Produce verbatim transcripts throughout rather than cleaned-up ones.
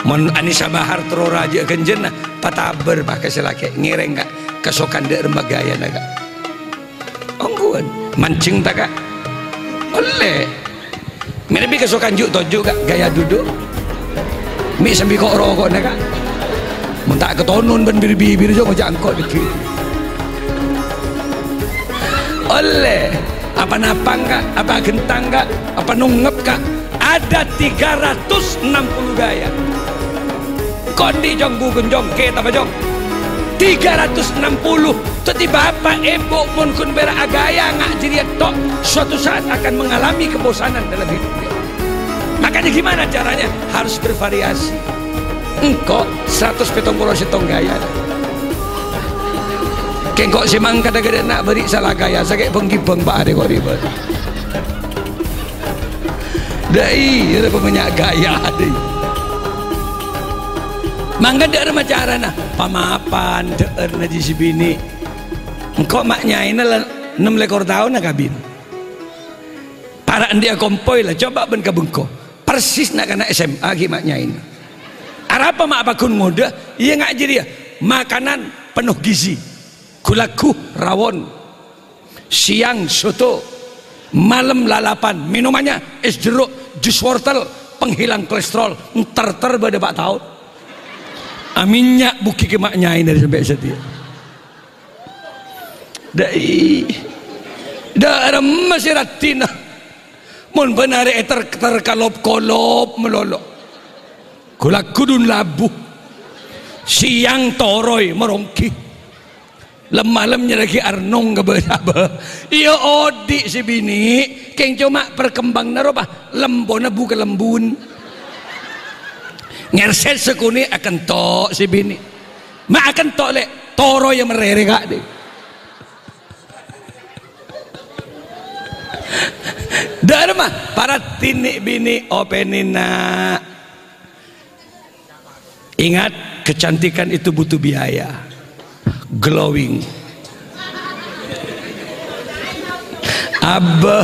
Mon Anisa Bahar terro rajâ ghânjhârna, patabâr, Pak, ka sè lakè', ngèrèng, Ka', kasokan dâ' remma ghâjâna, Ka'. Ongghuwân, manjheng ta', Ka'? Ollè. Mènabi kasokan ju'-toju', Ka', gaya duduk. Mè' sambi ko'-roko'na, Ka'. Mon ta' katonon bân bir-bibir, jhâ' ngoca' engko' dhâggi'. Ollè. Apa napang, Ka'? Apa ghentang, Ka'? Apa nongngep, Ka'? Ada tiga ratus enam puluh gaya. Kondi, Jong, bugun, Jong, kèta, Jong. Tiga ratus enam puluh. Dhâddhi, bapa', èbhu, mon ghun pèra' aghâjâ nga' jârèya tok, suatu saat akan mengalami kebosanan dalam hidupnya. Makanya, gimana caranya? Harus bervariasi. Engko' saratos pèttong polo sèttong gaya. Kèng ko' sè mangkada ghâdhâ na' bâri' sala gaya, sakè' bâng-ghibâng, Pak, arè ko' ribâ. Dâi, arè pamanya' gaya, dâi. Mangkada dâ'remma carana, pamapan dâ'âr na' jiyâ sè binè'. Engko' ma' nyaèna la ennem lèkor taon akabin. Para' andi'â kompoy la, coba bân ka bengko. Persis na'-kana' S M A ghi' ma' nyaèna. Arapa ma' pagghun ngodâ? Iyâ nga' jârèya, makanan penuh gizi. Ghu-lagghu rawon. Siang soto. Malem lalapan. Minumannya es jeruk, jus wortel, penghilang kolesterol. Ter-ter bâdâ pa' taon. Aminnya' bughi' kè ma' nyaèna sampè' satèya. Dâi. Dâ'remma sè raddhina. Mon bân arè èter-ter kalop-kolop malolo. Ghu-lagghu dhun labu. Siang toroy maronggi. Lem-malem nyerraghi arnong ka bâ-sabâ. Iyâ odi' sè binè', kèng coma perkembangna ropa lembuna bu-kalembun. Ngèrset sakonè' akento' sè binè'. Ma' akento', Lè', toroy marèrè, Ka', dâi. Dâ'remma, para dinè' binè' opènè, na'. Ingat, kecantikan itu butuh biaya. Glowing. Abbâ,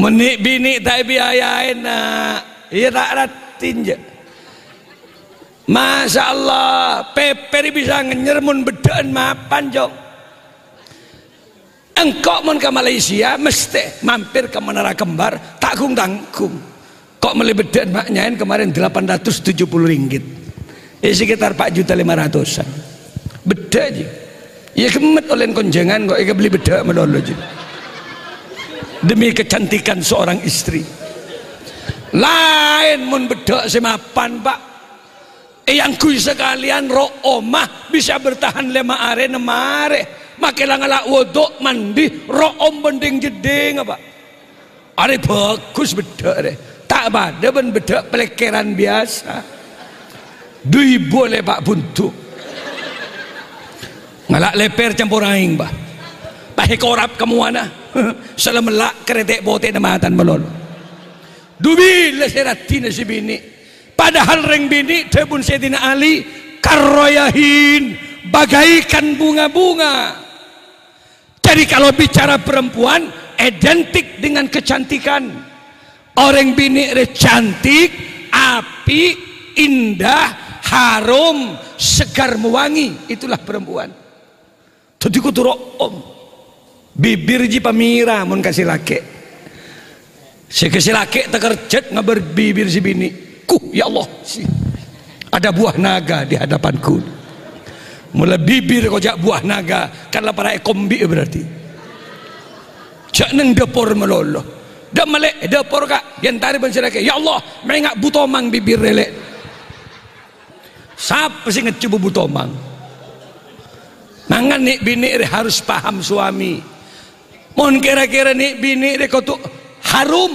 mon nè'-binè' ta' èbiayaè, na', iyâ ta' raddhin, jâ'. Masya Allah, pèpèr bisa ngènyèr mon beddhâ'ân mapan, Cong. Engko' mon ka Malaysia, mestè mampir ka Menara Kembar, ta' ghung-tangghung. Ko' mellè beddhâ'ân ma' nyaèn kemarin delapan ratus tujuh puluh ringgit. Eh, sekitar empat juta lima ratusan. Beddhâ', jiyâ. Iyâ, ghemmet ollèna konjhângan ko', èkabellè beddhâ' malolo, jiyâ. Demi kecantikan seorang istri. Laèn mon beddhâ' sè mapan, Pak. Èangghuy sakalèyan ro'omma bisa bertahan lèma arè, nem arè. Makè la ngala' wudhu', mandi, ro'om bân dhing-jeddhing, apa? Arè bhâghus beddhâ' arè. Ta' padâ bân beddhâ' palèkkèran biyasa. Du èbu lè, Pak, bhundu. Ngala' lèpèr campor aèng, Pak. Pas èkorap ka mowana. Sala mella' karètè' potèna matan malolo. Du bilâ sè raddhina sè binè'. Padahal rèng binè', dhâbuna Sayyidina Ali, "Karroyahin, bagaikan bunga-bunga." Jadi, kalau bicara perempuan, identik dengan kecantikan. Orèng binè' rè cantik, api', indah, harum, segar, mewangi. Itulah perempuan. Dhâddhi kodhu ro'om. Bibir jiyâ pamèra mon ka sè lakè'. Sè ka sè lakè' takerjhât ngabâr bibir sè binè'. Kuh, ya Allah, si-, ada buah naga di hadapanku. Mola bibir ko' jhâ' buah naga, kan la para' èkombi' berarti. Jhâ' neng dâpor malolo. Dâ' mellè dâpor, Ka', èentarè bân sè lakè'. Ya Allah, mènga' bu tomang bibir rè, Lè'. Sapa sè ngejjhu bu tomang? Mangkana nè'-binè' rè harus paham suami. Mon kèra-kèra nè'-binè' rè kodhu harum.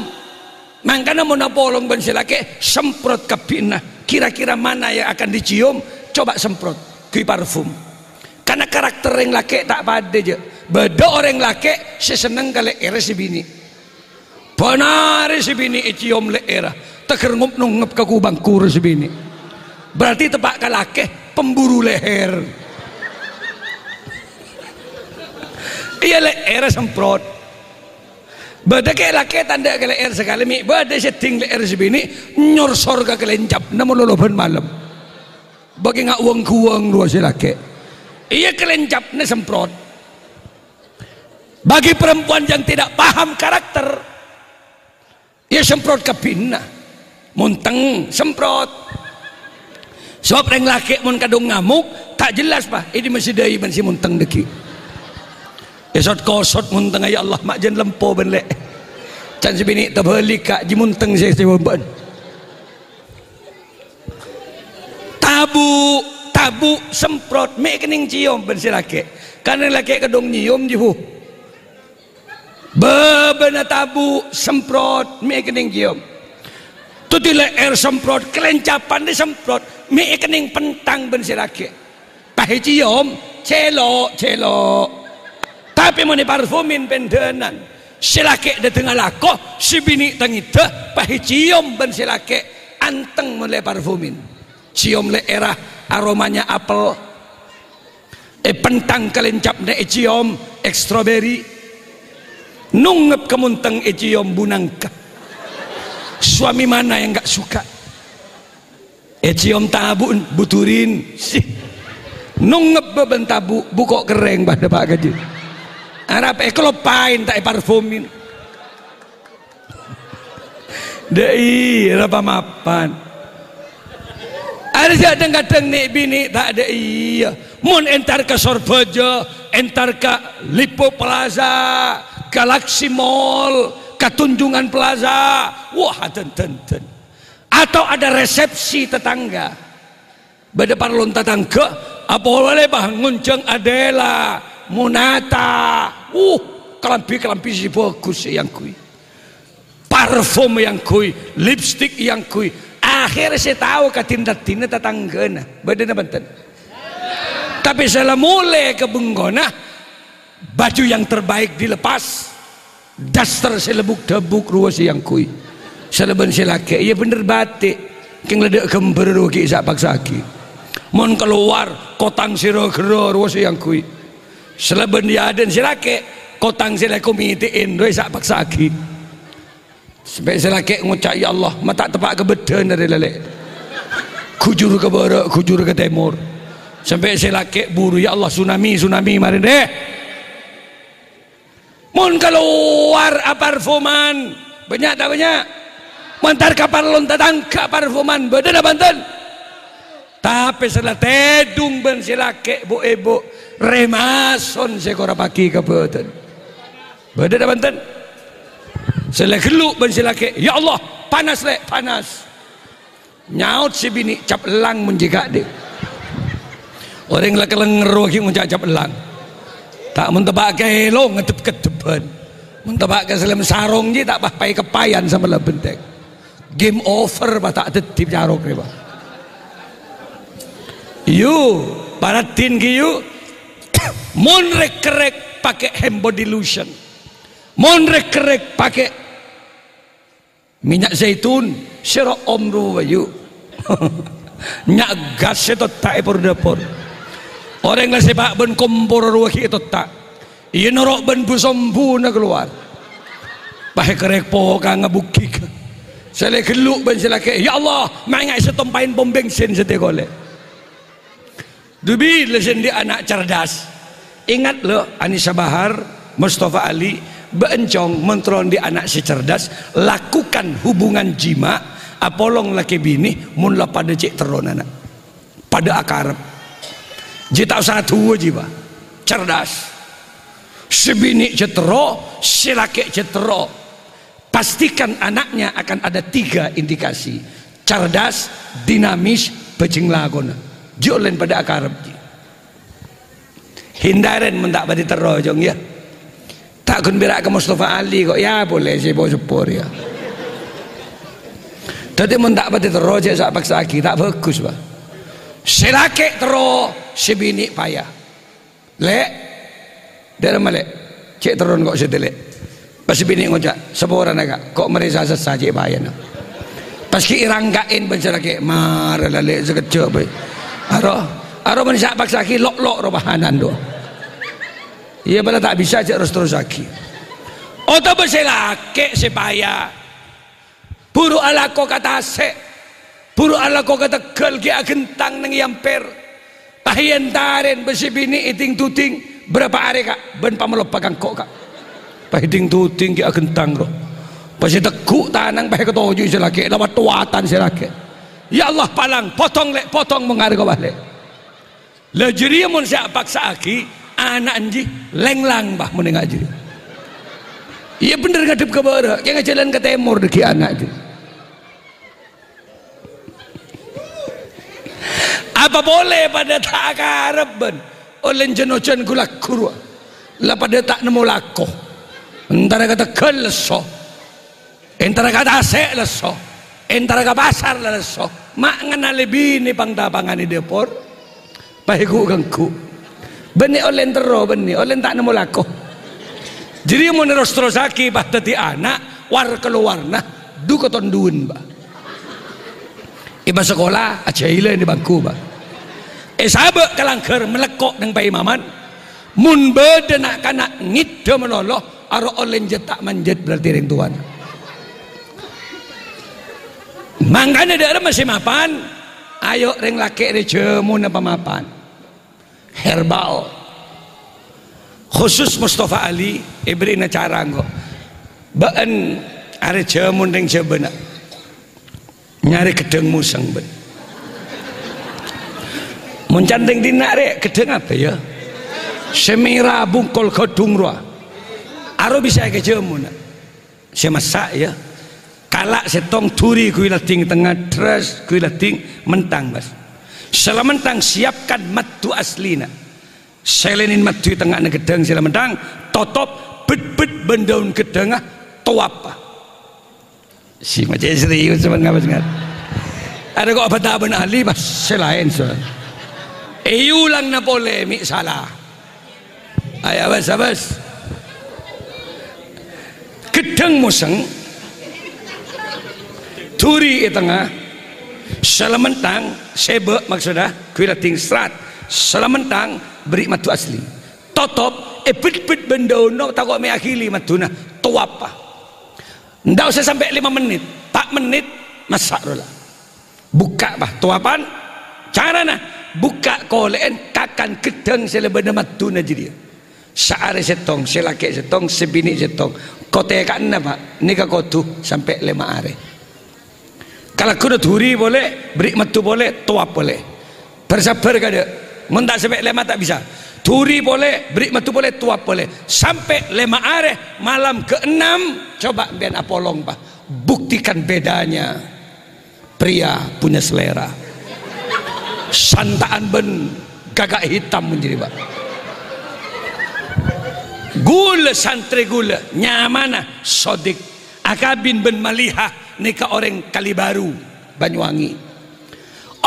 Mangkana mon apolong bân sè lakè', semprot kabbhina. Kira-kira mana yang akan dicium? Coba semprot. Ghi parfum. Karena karakter orèng lakè' ta' padâ, jâ'. Bâdâ orèng lakè' sè senneng ka lè'èrra sè binè'. Bân arè sè binè' èciom lè'èrra, teger ngop-nongngep ka ku-bângku rè sè binè'. Berarti teppa' ka lakè', pemburu leher. Iyâ, lè'èrra semprot. Bâdâ kè lakè' ta' endâ' kè lè'èr sakalè, mè' bâdâ sè ding lè'èr sè binè', nyorsor ka kalèncapna malolo bân malem. Bâ' kè nga' wâng-guwâng rowa sè lakè'. Iyâ, kalèncapna semprot. Bagi perempuan yang tidak paham karakter, iyâ semprot ka binèna. Montèng, semprot. Sabâb rèng lakè' mon kadhung ngamuk, ta' jelas, Pa', è dimma sè dâi bân sè montèng dâggi'. Èsot-kosot montèngnga, "Ya Allah, ma' jân lempo bân lè'." Can sè binè' tabhâlik, Ka', jiyâ montèng sè, sè bân. Tabu', tabu', semprot, mè' kennèng ciom bân sè lakè'. Kan rèng lakè' kadhung nyiom, jiyâ, Bu. Bâbâna tabu', semprot, mè' kennèng ciom. Dhâddhi lè'èr semprot, kalèncapan disemprot, mè' kennèng pentang bân sè lakè'. Pas èciom, cèlo', cèlo'. Tapè mon èparfumin pendhânan, sè lakè' dâteng alako, sè binè' tangèdhâ, pas èciom bân sè lakè', anteng mon la èparfumin. Ciom lè'èrra, aromanya apel. Èpentang kalèncapna èciom, èk stroberi. Nongngep ka montèng èciom bu nangka. Suami mana yang nggak suka? Èciom tabu'en, bu durin. Sih. Nongngep bâbâna tabu', bu ko' kerrèng padâ, Pa', kajhi. Arapa èkaloppaè ta' èparfumin. Dâi, ra pa-mapan. Arè sè kadhâng-kadhâng nè'-binè' ta' dâi, iyâ. Mon entar ka Sorbhâjâ, entar ka Lippo Plaza, Galaxy Mall, ka Tunjungan Plaza, wah, adân-dândân. Atau ada resepsi tetangga. Bâdâ parlon tatangghâ, apolè bâ ngonjhâng Adela, Monata. Uh, kalambhi-kalambhi sè bhâghus sè èangghuy. Parfum èangghuy, lipstik èangghuy. Akhèrra sè tao kadin-raddhinna tatangghâna. Bâdâ napa bhunten? Tapè sè la molè ka bengkona, baju yang terbaik dilepas, daster sè la buk-dâbuk rowa sè èangghuy. Sè la bân sè lakè', iyâ bhender bâti'. Kèng la dâ' ghâmbhâr rowa ghi' sa-paksa'aghi. Mon kalowar, kotang sè ra-ghârâ rowa sè èangghuy. Sè la bân iyâ adân sè lakè', kotang sè la èkomètè'è rowa sa-paksa'aghi. Sampè' sè lakè' ngoca', "Ya Allah, ma' ta' teppa' ka bâdân arè la lè'. Ghujur ka bârâ', ghujur ka tèmor." Sampè' sè lakè' buru, "Ya Allah, tsunami, tsunami, marè dâ'." Mon kalowar aparfuman, bânnya' ta' bânnya'? Mon entar ka parlon tatangghâ aparfuman, bâdâ napa bhunten? Tapè sè la tèdung bân sè lakè', bu-èbu, rèmason sè èkorapaghi ka bâdân. Bâdâ napa bhunten? Sè la ghellu' bân sè lakè', "Ya Allah, panas, lè', panas." Nyaot sè binè', "Cap ellang mon jiyâ ka'dinto." Orèng la kalènger rowa ghi' ngoca' cap ellang. Ta' mon teppa' ka èlong, ngedep-keddebhân. Mon teppa' ka sèlem sarong jiyâ ta' pas paè-keppayân samè la bhenteng. Game over, pas ta' dhâddhi carok rè, pas. Yu, paraddhin ghi, yu. Mon rèk-kerrèk, pakè hand body lotion. Mon rèk-kerrèk, pakè mènnya' zaitun, sèra om rowa, yu. Nya' gas sè totta' è por-dâpor. Orèng la sèpa' bân kompor rowa ghi' ètotta'. Iyâ, noro' bân bu-sombuna kalowar. Pas èkerrèk pokangnga bughi'. Sè la ghellu' bân sè lakè', "Ya Allah, ma' èngaè sè tompaèn pom bensin satèya kolè." Dubi la sè andi' ana' cerdas. Ingat, lo, Anisa Bahar, Mustafa Ali, bâ'na cong, mon terro andi' ana' sè cerdas, lakukan hubungan jima', apolong lakè binè, mon la padâ cè' terrona, na'. Padâ akarep. Jiyâ ta' osa duwâ jiyâ, Pa'. Cerdas. Sè binè' cè' terro, sè lakè' cè' terro. Pastikan anaknya akan ada tiga indikasi. Cerdas, dinamis, bhâjheng lakona. Jiyâ ollèna padâ akarep, jiyâ. Hindarè mon ta' patè terro, cong, yâ. Ta' ghun pèra' ka Mustafa Ali, kok, yâ, polè sè po-, seppo rèya. Dhâddhi, mon ta' patè terro, jhâ' sa-paksa'aghi, ta' bhâghus, Pa'. Sè lakè' terro, sè binè' paya. "Lè', dâ'ramma, Lè'? Cè' terron kok sèdhâ, Lè'." Pas sè binè' ngoca', "Saporana, Ka', kok marè sa-sassa cè' payana." Pas ghi' èrangka'è bân sè lakè', "Mara la, Lè', sakejjhâ' bhâi." Aro, aro mon sa-paksa'aghi, lo'-lo' rowa pahanan, do. Iyâ, bâlâ ta' bisa, jhâ' ros-terrossaghi. Otabâ sè lakè' sè paya. Buru alako ka tasè', buru alako ka tegghâl ghi' aghentang neng è amper. Pas èentarèn bâ sè binè' èding-duding, "Bârâmpa arè, Ka'?" "Bân pamaloppa ka engko', Ka'." Pas èding-duding ghi' aghentang, ro. Pas ètegghu' tanang, pas èkatoju' sè lakè', la wat-towatan sè lakè'. "Ya Allah, palang, potong, Lè', potong, mon arè kobâ, Lè'." La jârèya mon sè apaksa'aghi, ana' enjâ' lènglang, bâ, mon enga' jârèya. Iyâ bhender ngadhep ka bârâ', kèng ajhâlân ka tèmor dhâggi' ana' jârèya. Apa polè padâ ta' akarep bân ollè jân-ojân ghulâ ghuru. La padâ ta' nemmo lako. Entara ka tegghâl lesso. Entara ka tasè' lesso, entara ka pasar la lesso, ma' ngennalè binè pang-tapangan è dâpor, pas èghu'-ghengghu'. Bânnè ollè terro, bânnè ollè ta' nemmo lako. Jârèya mon ros-terrossaghi pas dhâddhi ana', war-kalowarna, du katonduwân, bâ. È pas sakola, ajhâilân è bangku, bâ. Èsabâ' ka langghâr, malèkko' neng paimaman. Mon bâdâ na'-kana' ngèdhâ malolo, aro ollè jhât ta' manjhât, berarti rèng towana. Mangkana dâ' remma sè mapan, ayo rèng lakè' rè jhâmona pamapan. Herbal. Khusus Mustafa Ali, èberri'na cara engko'. Bâ'en arè jhâmon rèng Jhâbâna. Nyarè ghedhâng mosèng, bân. Mon cantèng dinna', rè, ghedhâng apa, yâ? Sè mèra bungkol ghâdhung rowa. Aro bisa èkajhâmona. Sè massa', yâ. Kala' sèttong, dhuri ghuy laddhing tengnga, drâs ghuy laddhing, menthang, bâs. Sè la menthang siapkan maddu aslina. Sèlènè maddu è tengnga'na ghedhâng sè la menthang, totop, bit-bit bân daun ghedhângnga, towapa. Sè macè serius, sampeyan ngabâs ngat. Arè ko' abâdâ bân ahli, bâs, sè laèn, so. Èyulangna polè, mè' sala. Ayo, abâs, abâs. Ghedhâng mosèng, dhuri è tengnga, sè la menthang, sèbâ', maksodda, ghuy laddhing srat, sè la menthang, berri' maddu asli. Totop, èbit-bit bân daunna, tako' mè' aghili madduna, towapa. Ndak osa sampè' lèma mennit, pa' mennit, massa' rowa la. Bukka', bâ, towapan. Carana, bukka' kolè'en kakan ghedhâng sè la bâdâ madduna jârèya. Saarè sèttong, sè lakè' sèttong, sè binè' sèttong. Koteka'na, Pa', nèka kodhu sampè' lèma arè. Kalagguna dhuri polè, berri' maddu polè, towap polè. Bâr-sabbhâr, kadâ'. Mon ta' sampè' lèma ta' bisa. Dhuri polè, berri' maddu polè, towap polè. Sampè' lèma arè, malam keenam, coba empèyan apolong, Pa'. Buktikan bedanya pria punya selera. Santa'an bân kaka' hitam menjadi, Pa'. Ghulâ, santrè ghulâ, nyamana Sodik. Akabin bân Maliha nèka orèng Kalibaru, Banyuwangi.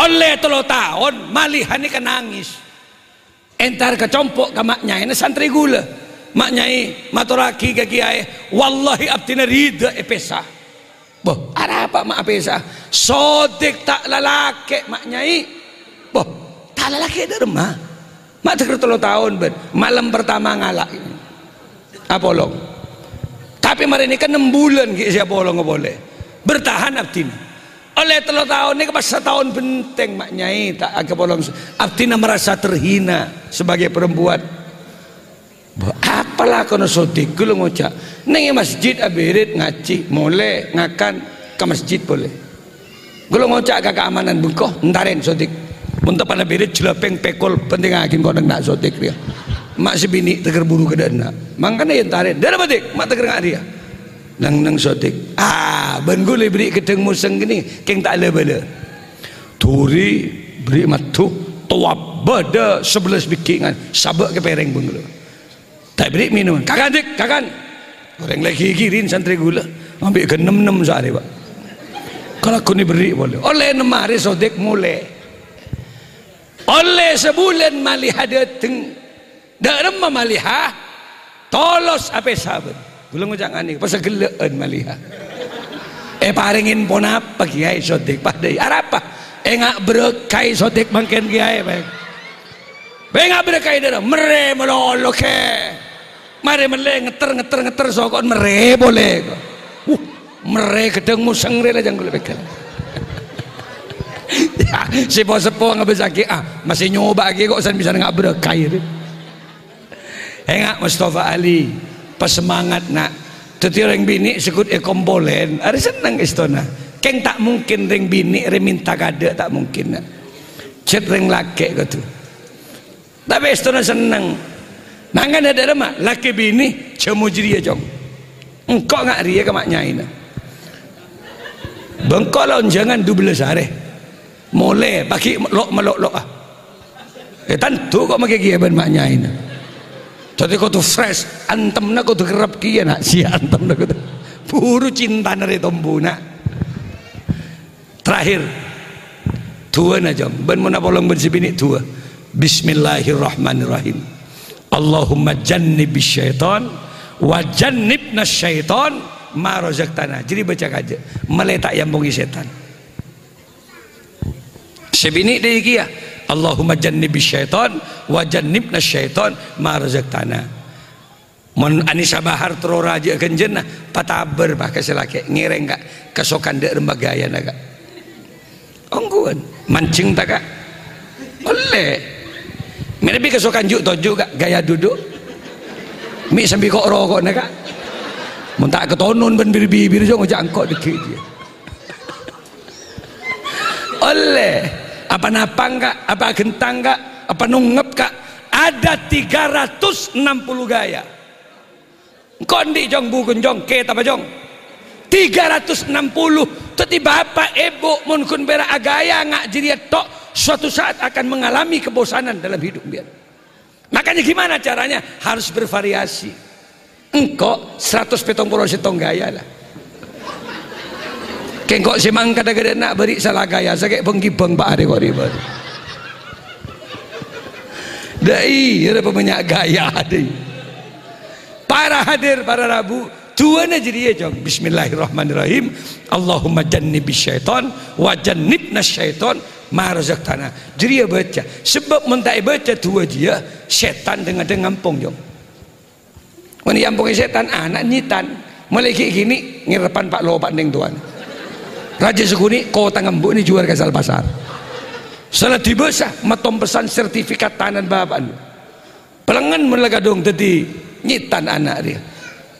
Ollè tello taon, Maliha nèka nangès. Entar ka compo' ka ma' nyaèna santrè ghulâ. "Ma' Nyai, matorraghi ka Kèyaè, wallahi abdhina rida èpèsa." "Bâh, arapa ma' apèsa?" "Sodik ta' lalakè', Ma' Nyai." "Bâh, ta' lalakè' dâ' remma?" "Ma' dhâgghâr tello taon, bân. Malem pertama ngala'." Apolong. Tapè marè nèka nem bulân ghi' sè apolong polè. Bertahan abdhina. Ollè tello taon nèka pas sataon bhenteng, Ma' Nyai, ta' apolong. Abdhina merasa terhina sebagai perempuan. "Bâh, apa lakona Sodik?" ghulâ ngoca'. "Neng è masjid abirit, ngajhi, molè, ngakan, ka masjid polè." Ghulâ ngoca' ka keamanan, "Bengko, entarèn Sodik. Mon teppa'na birit, jhâlâpèng, pèkol, pentèngngaghi engko' neng na' Sodik rèya. Ma' sè binè' tèghâr buru kadâ'na." Mangkana èntarèn. "Dârâ, Sodik, ma' tèghâr nga'rèya." "Neng-neng Sodik." "Ah, bân ghulâ èberri' ghedhâng mosèng kènè, kèng ta' la-bâlâ. Dhuri, berri' maddu, towap, bâdâ sabellâs bighi' ngan, sabâ' ka pèrèng bân ghulâ." Ta' èberri' mènoman. "Kakan, Dik, kakan." Orèng la èghighiri santrè ghulâ. Ambi' ghân nem-nem saarè, Pa'. Kalagguna èberri' polè. Ollè nem arè Sodik molè. Ollè sabulân Maliha dâteng. Dâ' remma Maliha? Tolos apèsa bân. Ghulâ ngoca' nganè, pas ghellâ'ân Maliha. "Èparèngè ponapa, Kèyaè Sodik?" "Padâi." "Arapa?" "Enga' bârâkaè Sodik mangkèn, Kèyaè, pèng." "Pènga' bârâkaè dârâ?" "Merrè malolo, Kè." Marè mellè ngetter, ngetter, ngetter, soko'en merrè polè. Wuh, merrè ghedhâng mosèng rè la jhâ' ghulâ pèghâl. Ya, seppo-seppo ngabâssaghi, ah, masè nyobâ'âghi kok san bisa ngabârâ kaè rè. Enga' Mustafa Ali, pasemangat, na'. Dhâddhi orèng binè' sè ghut èkompolèn, arè senneng èstona. Kèng ta' mungkin rèng binè' rè mènta kaadâ', ta' mungkin, na'. Cèt rèng lakè' kodhu. Tapè èstona senneng. Mangkana dhâ' remma, lakè binè' jhâmo jârèya, Cong. Engko' nga' rèya ka ma' nyaèna. Bâ engko' la onjhângan dubellâs arè. Molè, paghi' lo'-, melo'-lo'a. Eh, tanto ko' makè kèya bân ma' nyaèna. Dhâddhi kodhu fresh, antemna kodhu kerrep kèya, na'. Sè antemna kodhu. Buru cintana rè tombu, na'. Terakhir, du'âna, Cong. Bân mon apolong bân sè binè' du'â. Bismillahirrahmanirrahim. Allahumma jannibis syaitan wa jannibnas syaitan ma razaqtana. Jârèya bâca kajâ'. Mellè ta' èampongè sètan. Sè binè' dâ' kèya, "Allahumma jannibis syaitan wa jannibnas syaitan ma razaqtana." Mon Anisa Bahar terro rajâ ghânjhârna, patabâr, Pak, ka sè lakè', ngèrèng, Kak, kasokan dâ' remma ghâjâna, Kak. Ongghuwân, manjheng ta', Kak? Ollè. Mènabi kasokan ju'-toju', Kak, gaya duduk. Mè' sambi ko'-roko'na, Kak. Mon ta' katonon bân bir-bibir, jhâ' ngoca' engko' dâgghi' jiyâ. Ollè. Apa napang, Kak? Apa aghentang, Kak? Apa nongngep, Kak? Ada tiga ratus enam puluh gaya. Engko' andi', Cong, bukun, Cong? Kètabbhâ, Cong? Tiga ratus enam puluh. Dhâddhi, bapa', èbhu, mon ghun pèra' aghâjâ nga' jârèya tok, suatu saat akan mengalami kebosanan dalam hidup, biar. Makanya gimana caranya? Harus bervariasi. Engko' seratus pètong polo sèttong gaya la. Kèng ko' sè mangkada ghâdhâ na' bâri' sala gaya, sakè' bâng-ghibâng pa' arè ko' rè bâri'. Dâi, ya, apa bânnya' gaya, dâi. Para hadir, para rabu, du'âna jârèya, Cong. Bismillahirrahmanirrahim. Allahumma jannibis syaitan wa jannibnas syaitan ma razaqtana. Jârèya bâca. Sabâb mon ta' èbâca du'â jiyâ, sètan dhâng-adhâng ngampong, Cong. Mon èampongè sètan, ana' nyètan. Molaè ghi'-ghini' ngèrrebbhân pa'-lopa' neng towana. Rajâ sakonè' kotang embu' nè juwâr ka sal pasar. Sala dibâsa, matompesan sertifikat tanan bapa'na. Palèngngan mon la kadhung dhâddhi nyètan ana' rèya.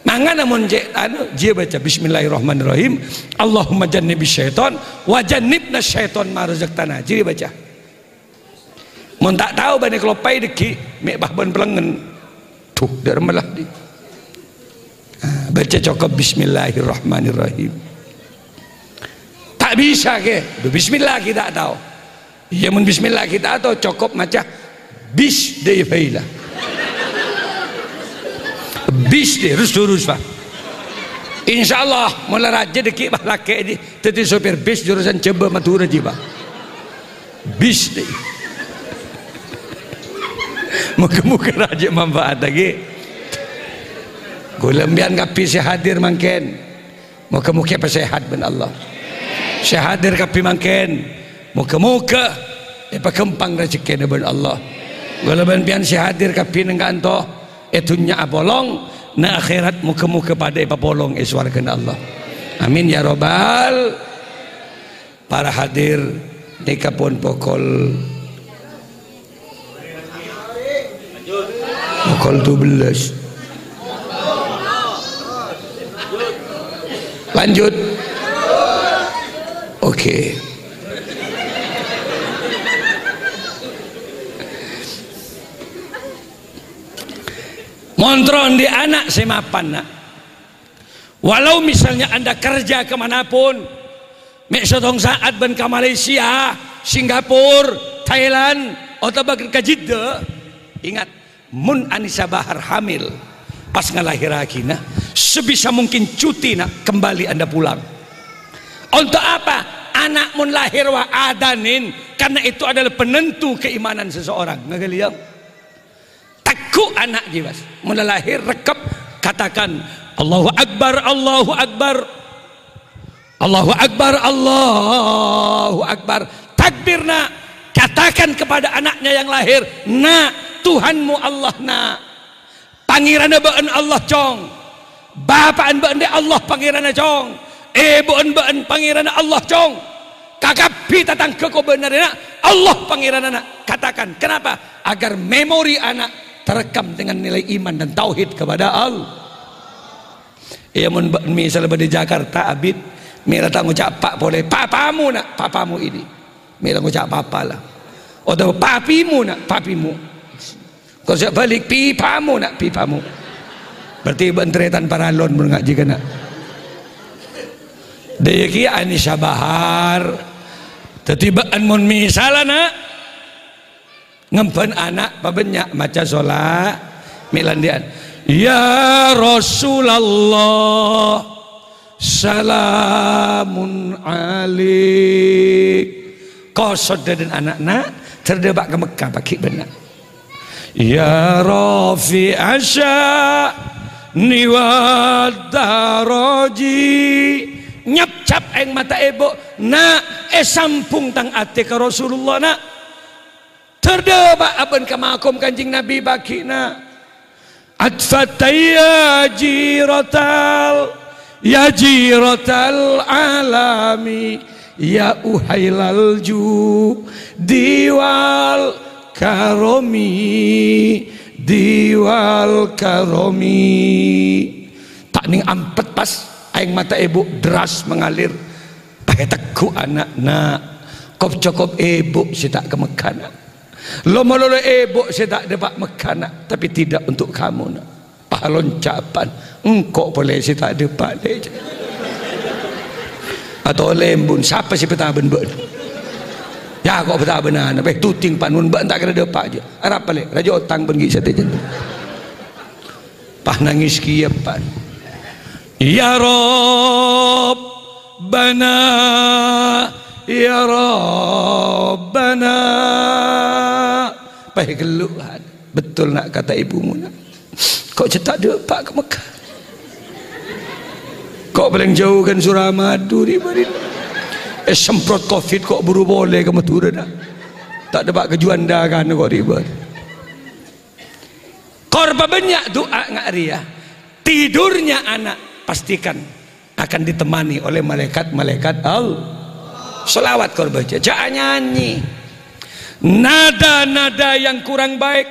Mangkana mon cè' anu, jiyâ bâca, "Bismillahirrahmanirrahim. Allahumma jannibis syaitan wa jannibnas syaitan ma razaqtana." Jiyâ bâca. Mon ta' tao bânnè kaloppaè dâgghi', mè' bâ bân palèngngan. Duh, dâ' remma la, dhi. Ah, bâca cokop, "Bismillahirrahmanirrahim." Ta' bisa, kè. Duh, bismillah ghi' ta' tao. Iyâ, mon bismillah ghi' ta' tao, cokop maca, "Bis dâi faila." Bis dâi, rus-durus, Pak. Insyaallah, mon la rajâ dâgghi', Pak, lakè' dhi. Dhâddhi sopir bis jurusan Jhâbâ Madhurâ jiyâ, Pak. Bis dâi. Moghâ-moghâ rajâ manfaat lagi. Kaulâ sampèyan kabbhi sè hadir mangkèn. Moghâ-moghâ èpasèhat bân Allah. Sè hadir kabbhi mangkèn, moghâ-moghâ èpaghâmpang rajhekkèna bân Allah. Kaulâ bân sampèyan sè hadir kabbhi neng ka'anto, è dhunnya apolong, neng akhèrat moghâ-moghâ padâ èpapolong è sowarghâna Allah. Amin ya robbal. Para hadir, nèka pon pokol Pokol dua belas. Lanjut. Oke. Mon terro andi' ana' sè mapan, na'. Walau misalnya Anda kerja ke mana pun, mè' sèttong sa'at bân ka Malaysia, Singapura, Thailand, otabâ ka Jeddah, ingat, mon Anisa Bahar hamil, pas ngalahèrraghina, sebisa mungkin cuti, na', kembali Anda pulang. Untuk apa? Ana' mon lahèr, wa, adhânin, karena itu adalah penentu keimanan seseorang. Ngaghâli, ya? Tegghu' ana' jiyâ, Mas. Mon la lahèr, rekkep, katakan, "Allahu Akbar, Allahu Akbar. Allahu Akbar, Allahu Akbar." Takbir, na'. Katakan kepada anaknya yang lahir, "Na', Tuhanmu Allah, na'." Pangèranna bâ'ân Allah, Cong. Bapa'an bâ'ân rè Allah Pangèranna, Cong. Èbhu'ân bâ'ân Pangèranna Allah, Cong. Kakabbhi tatangghâ kobâna rè, na', Allah Pangèranna, na'. Katakan, kenapa? Agar memori anak terekam dengan nilai iman dan tauhid kepada Allah. Iyâ, mon bâ-, misal bâdâ è Jakarta, abit, mè' la ta' ngoca' pa' polè, "Papamu, na', papamu ini." Mè' la ngoca' papa la. Otabâ, "Papimu, na', papimu." Kok sè bâlik, "Pipamu, na', pipamu." Berarti bâ'ân tarètan paralon mon ngajhi kana'. Dâ' iyâ kèya Anisa Bahar. Dhâddhi bâ'ân mon misal, na', Ngembhân ana' pabânnya' maca sola-, mè' la andi'ân. "Ya Rasulullah, salamun alaik." Kosot dâdân ana'na, ter dâpa' ka Mekkah paghi' bânnya'. "Ya rafi' asya' niwad daraji." Nyapcap aèng mata èbhu, "Na', èsambhung tang atè ka Rasulullah, na'." Ter dâpa' abân ka makom Kanjeng Nabi paghi'na. "Atfat ya jiratal, ya jiratal alami, ya uhailal judi wal karomi, diwal karomi." Ta' nèng ampet pas aèng mata èbhu deras mengalir. Pahè tegghu' ana'na. Kop-cokop èbhu sè ta' ka Mekkah, na'. Lo-malolo èbhu sè ta' dâpa' Mekkah, na', tapi tidak untuk kamu, na'. Pahalonca' bân engko' polè sè ta' dâpa', lè. Atolè embun, sapa sè patabân bâ'na? Ya, kok patabâna, na', beh, tuting panun bâ'na ta' kèra dâpa', jâ. Arapa, lè? Rajâ otang bân ghi' satèya. Pas nangès kèya, pan. "Ya Rabbana, ya Rabbana." Pas ghellu', kan. Betul, na', kata ibumu, na'. Kok cè' ta' dâpa' ka Mekkah? Kok palèng jhâu kan Suramadu, rè bâri'. Èsemprot covid kok buru polè ka Madhurâ, na'. Ta' dâpa' ka Juanda kan kok, rè bâri'. Kor pabânnya' du'a nga' rèya. Tidurnya anak, pastikan akan ditemani oleh malaikat-malaikat Allah. Sholawat kor baca, jhâ' nyanyi. Nada-nada yang kurang baik,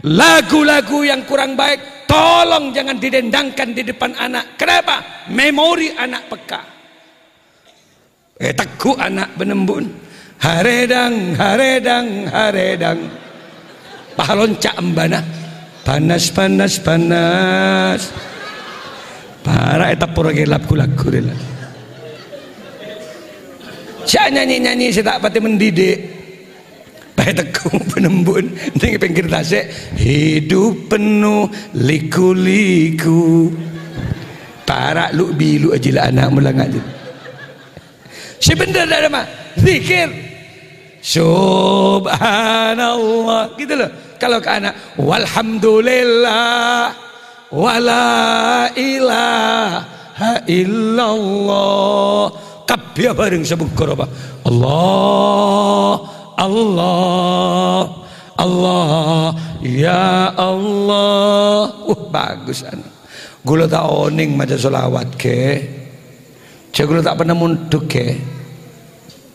lagu-lagu yang kurang baik, tolong jangan didendangkan di depan anak. Kenapa? Memori anak peka. Eh, tegghu' ana' bân embu'na. Harèdhâng, harèdhâng, harèdhâng. Pas lonca' embhâna. Panas, panas, panas. Para' èteppor ghelap ghu-lagghu rèla. Sè nyanyi-nyanyi sè ta' patè mendidik. Pas tegghu' bân embu'na neng pèngghir tasè', "Hidup penuh liku-liku." Para' lu'-bilu' ajila ana' mola ngajhi. Sè bhendher dâ' remma, zikir. Subhanallah, gitu loh. Kalau ke anak, "Walhamdulillah, wala ilaha illallah." Kabbhi bhâreng sabhungkor apa? Allah, Allah, Allah, ya Allah. Wah, bagus, anu. Ghulâ ta' onèng maca sholawat, Kè. Jhâ' ghulâ ta' pernah mondhuk, Kè.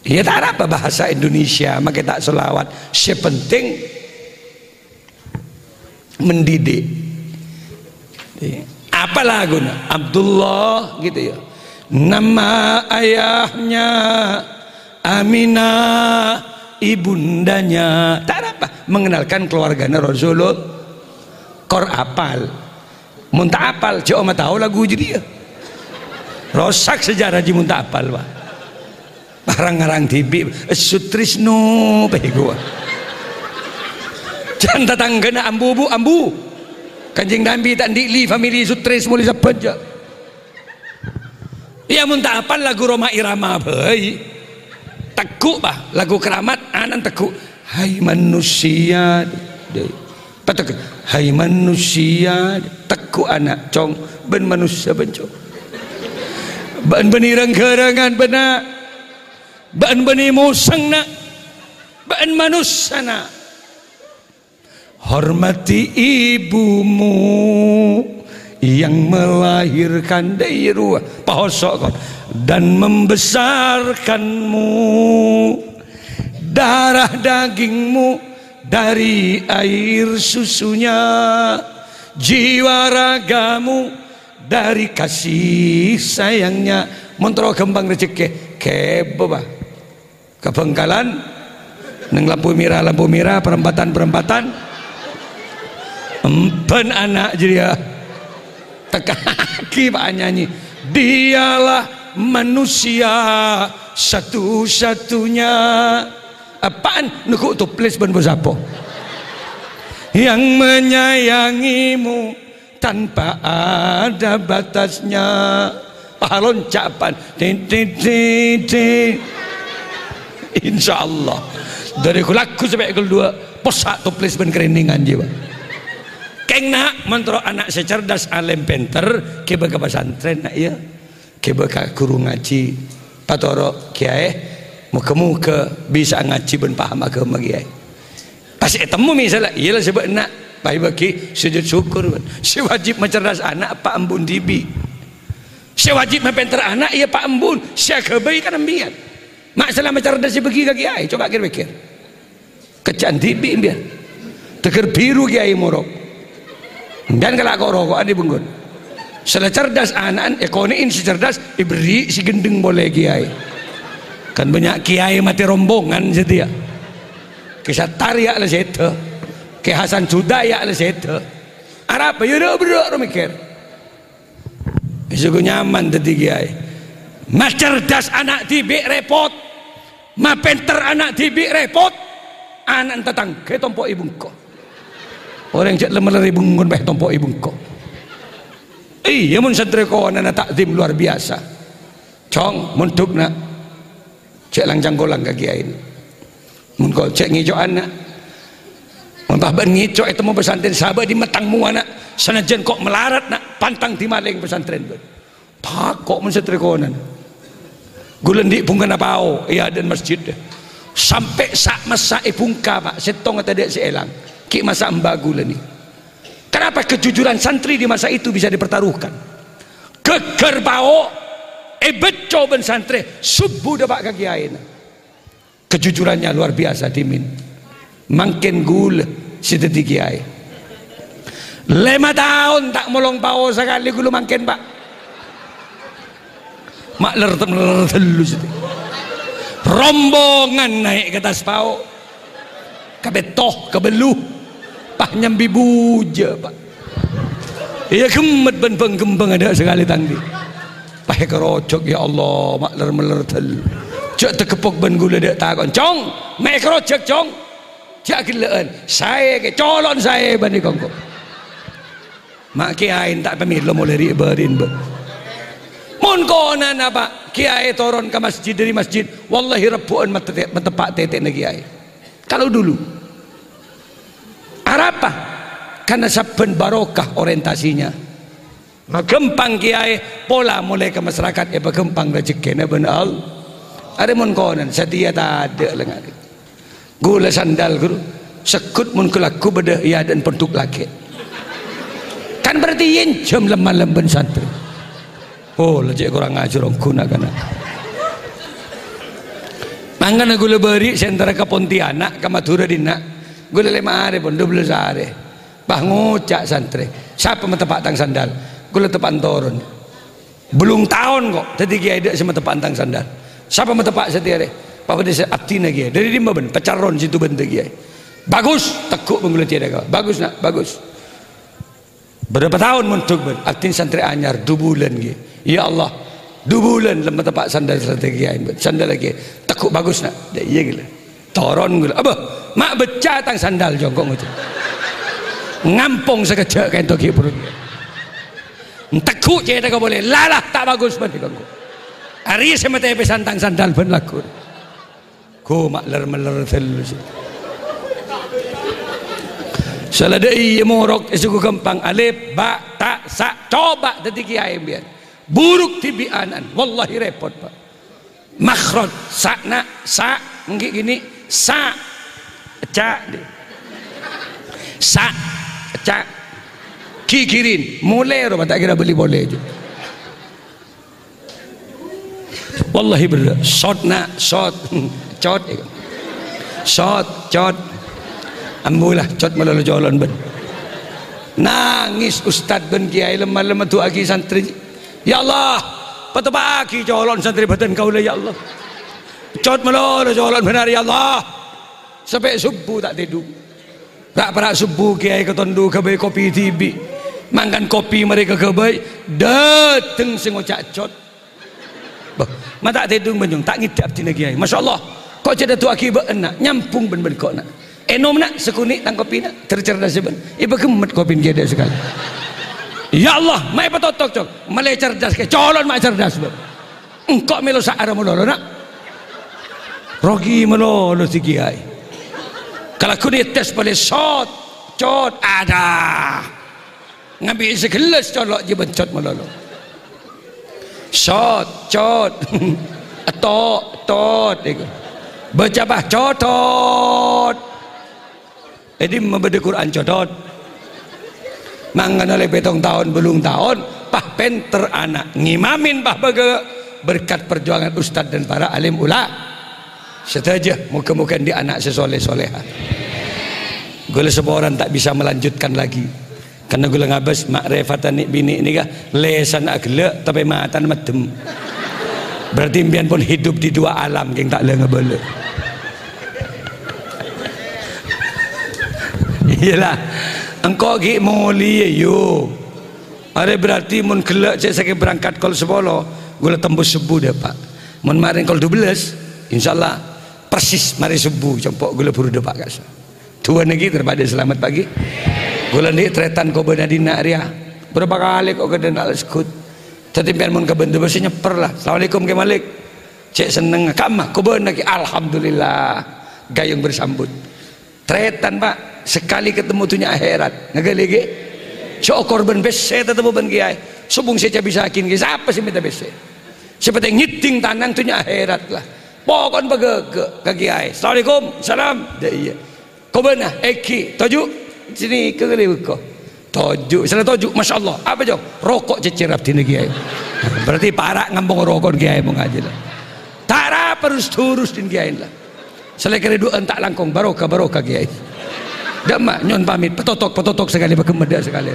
Iyâ, ta' arapa bahasa Indonesia, makè ta' sholawat. Sè penting mendidik. Apa laguna? Abdullah, gitu ya. Nama ayahnya Aminah, ibundanya. Ta' arapa. Mengenalkan keluargana Rasulullah. Kor apal. Mon ta' apal, jhâ' omah tao lagu jârèya. Rosak sejarah jiyâ mon ta' apal, Pak. Arang-arang dhibi', Sutrisno, pè ghuwâ. Jhân tatangghâna ambu, Bu, ambu. Kanjeng Nabi ta' andi' li famili Sutris molè sabbhân, jhâ'. Iyâ, mon ta' apal lagu Rhoma Irama bhâi. Tegghu', Pak, lagu Keramat, anan tegghu'. Hai manusia. Pategghu', hai manusia, tegghu' ana', Cong, bân manossa, bân, Cong. Bâ'na bânnè rang-ghârângan, bâ'na. Bâ'na bânnè mosèng, na'. Bâ'na manossa, na'. Hormati ibumu yang melahirkan, dâi rowa, pahoso' kon, dan membesarkanmu. Darah dagingmu dari air susunya, jiwa ragamu dari kasih sayangnya. Mon terro ghâmpang rejhekkè, kèbâ, Pak. Ka Bangkalan, neng lampu merah, lampu merah, perempatan, perempatan. Emban ana' jârèya. Teka'aghi, Pak, nyanyi. Dialah manusia satu-satunya. Apaan? Neggu' toples bân posapo. Yang menyayangimu tanpa ada batasnya. Pahalon capan. Tin, tin, tin, tin. Insyaallah. Dâri lagu sampè' kol duwâ', possa' toples bân krènèngan jiyâ, Pak. Kèng, na', mon terro ana' sè cerdas, alèm, pènter, ghibâ ka pesantren, na', yâ. Ghibâ ka ghuru ngajhi. Patoro', Kèyaè, moghâ-moghâ bisa ngajhi bân paham aghâma, Kèyaè. Pas ètemmo misalla, iyâ la sè bâ'na, pas èbâghi sujud syukur, bân. Sè wajib macerdas ana' pa' embu'en dhibi'. Sè wajib mapènter ana' iyâ pa' embu'en, sè aghâbây kan embiyan. Ma' sè la macerdas èbâghi ka kèyaè, coba kèr-pèkkèr. Kejjhâ'ân dhibi' embiyan. Teghâr biru kèyaè morok. Embiyan kala' ko'-roko'an è bengkon. Sè la cerdas ana'na èkonè'è sè cerdas, èberri' sè ghendheng polè kèyaè. Kan bânnya' kèyaè matè rombongan satèya. Kè Sattar yâ' la sèdhâ. Kè Hasan Juda yâ' la sèdhâ. Arapa yâ, ra-, ra-, ra-, mèkkèr. Èsoghu nyaman dhâddhi kèyaè. Macerdas ana' dhibi' rèpot. Mapènter ana' dhibi' rèpot. Ana'na tatangghâ ètompo'è bengko. Orèng jhâ' lem-lerrè bengkon bhâi ètompo'è bengko. Iyâ, mon santrè konana ta'zim luar biasa. Cong, mondhuk, na'. Jhâ' lang-cangkolang ka kèyaèna. Mon ko-, jhâ' ngèco'an, na'. Mon pas bâ'na ngèco' ètemmo pesantren, sabâ' di mettang mowana, na'. Sanajjân ko' malarat, na', pantang dimalèng pesantren bâ'na. Tako' mon santrè konana. Ghulâ andi' bhungkana pao, è adâ'na masjid. Sampè' sa'-massa' èbhungka, Pak. Sèttonga tadâ' sè èlang. Ghi' masa' emba' ghulâ nè. Kenapa kejujuran santri di masa itu bisa dipertaruhkan? Ghâgghâr pao èbâcco bân santrè, sobbhu dâpa' ka kèyaèna. Kejujurannya luar biasa, dhimèn. Mangkèn ghulâ sè dhâddhi kèyaè. Lèma taon ta' molong pao sakalè ghulâ mangkèn, Pak. Ma' ler-, ler-, tellu sè. Rombongan naè' ka attas pao. Kapètto, kabâllu. Pas nyambi bujâ, Pak. Iyâ, ghemmet bân bâng-ghembâng adâ' sakalè tang di. Pas èkarojok, ya Allah, ma' ler-meller tellu. Jhâ' tageppok bân ghulâ dâ' tako'. "Cong, ma' èkarojok, Cong?" Jhâ' ghellâ'ân. Saè kè, colo'na saè bânnè kongko. Ma' kèyaèna ta' pamèlo molè ri'-, bâri'na, bâ. Mon konana, Pak, kèyaè toron ka masjid, dâri masjid, wallahi rebbhu'ân mate-, mateppa' tètè'na kèyaè. Kalau dulu. Arapa? Karena sabbhân barokah orientasinya. Maghâmpang kèyaè pola molè ka masyarakat, èpaghâmpang rejhekkèna bân All-, arè mon konana, satèya tadâ' lèngngarè. Ghulâ sandal, ghuru. Segghut mon ghulâ lagghu bâdâ è adâ'na pondhuk lakè'. Kan berarti ènjhâm lem-malem bân santrè. Oh, la cè' korang ajhâr ongghu na'-kana'. Mangkana ghulâ bâri' sè entara ka Pontianak, ka Madhurâ dinna'. Ghulâ lèma arè pon, dua belas arè. Pas ngoca' santrè, "Sapa mateppa' tang sandal?" Ghulâ teppa'na toron. Bellung taon ko' dhâddhi kèyaè dâ' sè mateppa' tang sandal. Sapa mateppa' satèya arè? Pas bâdâ sè abdhina kèyaè. Dâri dimma bân? Pècaron sèttong bânta kèyaè. Bagus, teggu' bân ghulâ cè' ka. Bagus, na', bagus. Bârâmpa taon mondhuk bân? Abdhina santrè anyar, dhu bulân kèyaè. Ya Allah, dhu bulân lem mateppa' sandal satèya kèyaè bân. Sandal kèyaè. Teggu' bagus, na'. Dâ' iyâ ghulâ. Toron ghulâ. Abâ, ma' becca' tang sandal jhungko' ngoca'. Ngampong sakejjhâ' kaènto ghi' buru. Nteggu' cèthagghâ polè. Lalah ta' bagus bân dikongko. Arèya sè matè pèsan tang sandal bân lagghu. Ghu ma' ler-meller tellu sè. Sala dâ' iyâ morok èsoghu ghâmpang. Alif, ba, ta, sa. Coba dhâddhi kèyaè sampèyan. Buruk dhibi' ana'na. Wallahi rèpot, Pak. Makhraj, sa', na', sa', mangkè gini, sa', ca', di. Sa', ca', gigirin, molè rowa ta' kèra bâli polè. Wallahi bhendher, sot, na', sot, cot, sot, cot. Ambu la, cot malolo colon bân. Nangès ustad bân kèyaè lem-malem adu'aaghi santrè. "Ya Allah, pateppa'aghi colon santrè bâdân kaulâ, ya Allah. Cot malolo colon bhender, ya Allah." Sampè' sobbhu ta' tèdung. Ra'-para' sobbhu kèyaè katondu ghâbây kopi dhibi'. Mangkan kopi marè kaghâbây, dâteng sè ngoca' cot. Bâh, ma' ta' tèdung bânnyong, ta' ngèdhâ abdhina kèyaè. Masya Allah, ko' jhâ' adu'aaghi bâ'na, nyambung bân bân ko' na'. Ènom na' sakonè' tang kopina, ter-cerdas bân. Èpaghemmet kopina kèyaè sakalè. Ya Allah, ma' èpatotok, cok. Malè cerdas kèyaè, colon ma' cerdas bân. Engko' mèlo sa'ara malolo, na'. Rogi malolo sè kèyaè. Kalagghuna ètes polè sot, cot, ada. Ngambi' sagellas colo' jiyâ bân cot malolo. Sot, cot. Eto', tot, èko. Baca, bah, cotot. È dimma bâdâ Qur'an cotot? Mangkana ollè pètong taon, bâllung taon, pas pènter ana'. Ngimamin pas bâgâ berkat perjuangan ustad dan para alim ula-, sadhâjâ. Moghâ-moghâ andi' ana' sè soleh-soleha. Ghulâ saporana ta' bisa melanjutkan lagi. Karena ghulâ ngabâs ma'rifatan nè'-binè' nèka lèsanna aghellâ', tapè matana maddem. Berarti empèyan pon hidup di dua alam, kèng ta' lè ngabâlâ. Iyâlah, engko' ghi' molè, yo. Arè berarti mon ghellâ' cè' sakè' berangkat kol sapolo, ghulâ tembus sobbhu dâpa'. Mon marèn kol dubellâs, insyaallah persis marè sobbhu, compo' ghulâ buru dâpa' ka'issa'. Duwâ' nèkè dâri padâ salamet pagi. Ghulâ andi' tarètan kobâna dinna' rèya. Bârâmpa kalè ko' ghâdhâna alas ghut. Dhâddhi empèyan mon kabhendhu bâsè nyèpper la. "Assalamualaikum, Kè Malik." Cè' sennengnga. Kamma, kobâna kè, "Alhamdulillah." Ghâyung bersambut. Tarètan, Pak, sakalè katemmo dhunnya akhèrat. Ngaghâli ghi? Sè okor bân pèssè tatemmo bân kèyaè. Sobung sè cabisaghin ghi, sapa sè mènta pèssè? Sè pentèng ngèdhing tanang dhunnya akhèrat la. Pokon paghâghâ ka kèyaè. "Assalamualaikum." "Salam." "Dâ' iyâ." Kobâna, "Èngghi, toju'." Sini ke kali beko. "Toju'." Salah toju', masya Allah. Apa, Jong? Roko' cècèr abdhina kèyaè. Berarti para' ngampong roko' kèyaè mon ngajhi la. Ta' ra perus-terus din kèyaè la. Salèkèrè du'â enta' langkong, barokah, barokah, kèyaè. Dâ' emma, nyo'on pamit, patotok, patotok sakalè, paghemmet dâ' sakalè.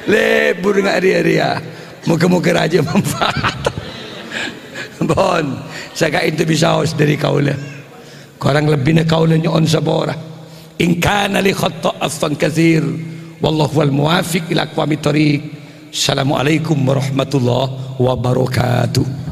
Lebur nga' rèya-rèya. Moghâ-moghâ rajâ manfaat. Pon, sakaènto bisaos dâri kaulâ. Korang lebbina kaulâ nyo'on sapora. In kana li khatta afwan katsir. Wallahu wal muwafiq ila aqwamit thoriq. Assalamualaikum warahmatullahi wabarakatuh.